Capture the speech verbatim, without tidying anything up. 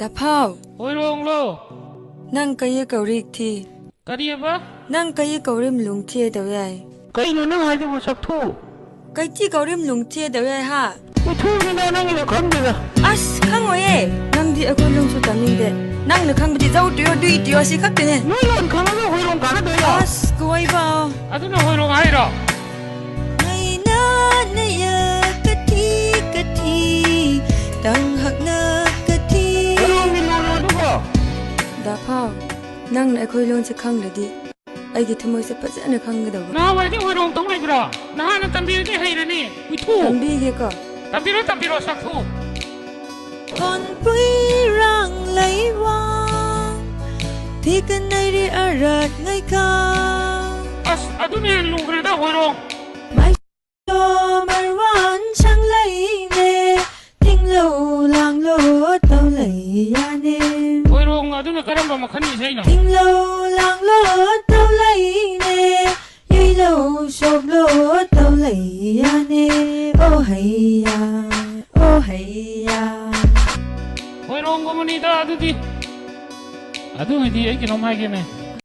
ꯗꯥ ꯐꯥꯎ꯫ ꯍꯣꯏꯔꯣꯡꯂꯣ? ꯅꯪ ꯀꯩ ꯀꯧꯔꯤꯛ ꯊꯤ? ꯀꯔꯤꯑꯕ? ꯅꯪ ꯀꯩ ꯀꯧꯔꯤꯝ ꯂꯨꯡ ꯊꯤ ꯇꯧ ꯌꯥꯏ? ꯀꯩꯅꯣ ꯅꯪ ꯍꯥꯏꯗꯨꯕꯨ, ꯁꯛꯊꯨ? ꯀꯩꯊꯤ ꯀꯧꯔꯤꯝ ꯂꯨꯡ ꯊꯤ ꯇꯧ ꯌꯥꯏ ꯍꯥ? ꯎꯊꯨꯅꯤꯗ, ꯅꯪꯒꯤꯗꯣ ꯈꯪꯗꯦꯗ꯫ ꯑꯁ, ꯈꯪꯉꯣꯏꯌꯦ꯫ ꯅꯪꯗꯤ ꯑꯩꯈꯣꯏ ꯂꯣꯟꯁꯨ ꯇꯝꯅꯤꯡꯗꯦ꯫ ꯅꯪꯅ ꯈꯪꯕꯗꯤ ꯖꯧ ꯇꯨꯌꯣ, ꯗꯨꯏ ꯇꯨꯌꯣ, ꯁꯤ ꯈꯛꯇꯅꯦ꯫ ꯅꯣꯏ ꯂꯣꯟ ꯈꯪꯉꯒ ꯍꯣꯏꯔꯣꯡ ꯀꯥꯟꯅꯗꯣꯏꯔꯣ? ꯑꯁ, ꯀꯣꯏꯕ꯫ ꯑꯗꯨꯅ ꯍꯣꯏꯔꯣꯡ ꯍꯥꯏꯔꯣ? ꯉꯩꯅ ꯅꯌ ꯀꯊꯤ ꯀꯊꯤ, ꯇꯪ ꯍꯛꯅ ꯀꯊꯤ꯫ ꯍꯣꯏꯔꯣꯡꯒꯤ ꯂꯣꯟꯂꯣ ꯑꯗꯨꯕꯣ? ꯗꯥ ꯐꯥꯎ, ꯅꯪꯅ ꯑꯩꯈꯣꯏ ꯂꯣꯟꯁꯦ ꯈꯪꯂꯗꯤ ꯑꯩꯒꯤ ꯊꯃꯣꯏꯁꯦ ꯐꯖꯅ ꯈꯪꯒꯗꯧꯕ꯫ ꯅꯍꯥꯟꯋꯥꯏꯗꯤ ꯍꯣꯏꯔꯣꯡ ꯇꯧ ꯂꯩꯕ꯭ꯔꯣ? ꯅꯍꯥꯟꯅ ꯇꯝꯕꯤꯔꯗꯤ ꯍꯩꯔꯅꯤ, ꯍꯨꯏꯊꯨ꯫ ꯇꯝꯕꯤꯒꯦꯀꯣ꯫ ꯇꯝꯕꯤꯔꯣ, ꯇꯝꯕꯤꯔꯣ, ꯁꯛꯊꯨ꯫ ꯈꯣꯟꯄꯨꯏ ꯔꯥꯡ ꯂꯩꯋꯥꯡ, ꯊꯤꯀꯅꯩꯔꯤ ꯑꯔꯠ ꯉꯩꯈꯥ꯫ ꯑꯁ, ꯑꯗꯨꯅ ꯍꯦꯟꯅ ꯂꯨꯈ꯭ꯔꯦꯗ, ꯍꯣꯏꯔꯣꯡ꯫ ꯃꯥꯏ ꯂꯣ ꯃꯔꯋꯥꯟ ꯁꯪꯂꯩꯅꯦ, ꯊꯤꯡꯂꯣ ꯂꯥꯡꯂꯣ ꯇꯧꯂꯩ ꯌꯥꯅꯦ꯫ ꯍꯣꯏꯔꯣꯡ ꯑꯗꯨꯅ ꯀꯔꯝꯕ ꯃꯈꯜꯒꯤ ꯏꯁꯩꯅꯣ? ꯊꯤꯡꯂꯣ ꯂꯥꯡꯂꯣ ꯇꯧꯂꯩꯅꯦ, ꯌꯩꯂꯣ ꯁꯣꯞꯂꯣ ꯇꯧꯂꯩ ꯌꯥꯅꯦ꯫ ꯑꯣ ꯍꯩꯌꯥ, ꯑꯣ ꯍꯩꯌꯥ꯫ ꯍꯣꯏꯔꯣꯡꯒꯨꯝꯕꯅꯤꯗ ꯑꯗꯨꯗꯤ꯫ ꯑꯗꯨ ꯑꯣꯏꯗꯤ ꯑꯩ ꯀꯩꯅꯣꯝ ꯍꯥꯏꯒꯦꯅꯦ꯫